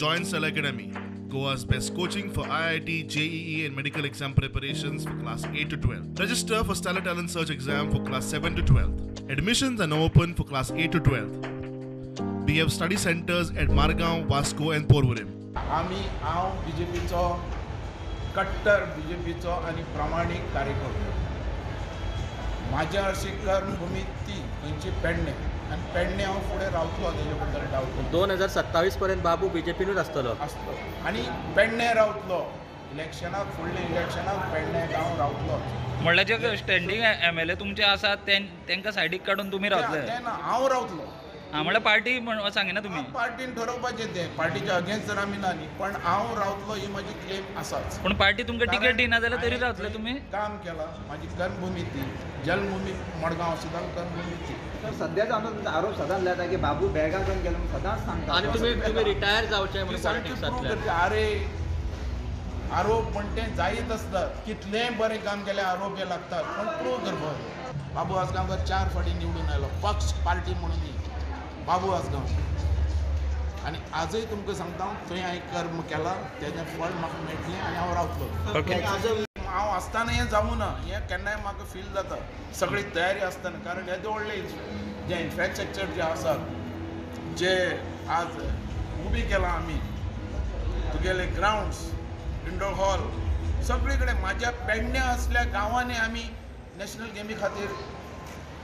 Join Stellar Academy, Goa's best coaching for IIT, JEE and medical exam preparations for class 8 to 12. Register for Stellar Talent Search exam for class 7 to 12. Admissions are now open for class 8 to 12. We have study centers at Margao, Vasco and Porvorim. आमी हांव बीजेपीचो कट्टर बीजेपीचो आनी प्रामाणीक कार्यकर्तो. म्हाज्या अशी कर्मभूमी ती खंयची पेडणे आनी पेडणे हांव फुडें रावतलो तेजे बद्दल डावट. 2027 पर्यंत बाबू बीजेपीनूच आसतलो आसतलो आनी पेडणे रावतलो इलेक्शनाक, फुडल्या इलेक्शनाक पेडणे गांव रावतलो. म्हणल्यार जे स्टँडींग एमएलए तुमचे आसात तेंकां सायडीक काडून तुमी रावतले? ते ना, हांव रावतलो. हां, म्हणल्यार पार्टी म्हण सांगिना तुमी? पार्टीन ठरोवपाचें तें, पार्टीच्या अगेन्स्ट जर आमी ना न्ही, पण हांव रावतलो ही म्हजी क्लेम आसाच. पूण पार्टी तुमकां तिकेट दिना जाल्यार तरी रावतले तुमी? काम केलां, म्हाजी कर्मभूमी ती, जल्मभूमी मडगांव सुद्दां कर्मभूमी ती. तर सद्याच आमचो तुमचो आरोप सदांच लायता की बाबू बेळगांव गेलो म्हणून सदांच सांगता. आनी तुमी रिटायर जावचे म्हणून पॉलिटिक्सांतल्यान. अरे आरोप म्हण ते जायत आसतात, कितलेंय बरें काम केल्यार आरोप हे लागतात, पण प्रूव करपाक. बाबू आजगांवकर 4 फावटी निवडून आयलो पक्ष पार्टी म्हणून न्ही, बाबू आजगांवकर. आनी आजय तुमकां सांगता थंय हांवें कर्म केलां तेजें फळ म्हाका मेळटलें आनी हांव रावतलो. हांव आसतना हें जावूं ना हें केन्नाय म्हाका फील जाता, सगळी तयारी आसतना. कारण येदे व्हडलें जें इन्फ्रास्ट्रक्चर जें आसा जे आज उबी केलां आमी, तुगेले ग्रावंड्स, इंडोर हॉल, सगळे कडेन म्हाज्या पेडण्या असल्या गांवांनी आमी नॅशनल गेमी खातीर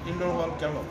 इंडोर हॉल केलो.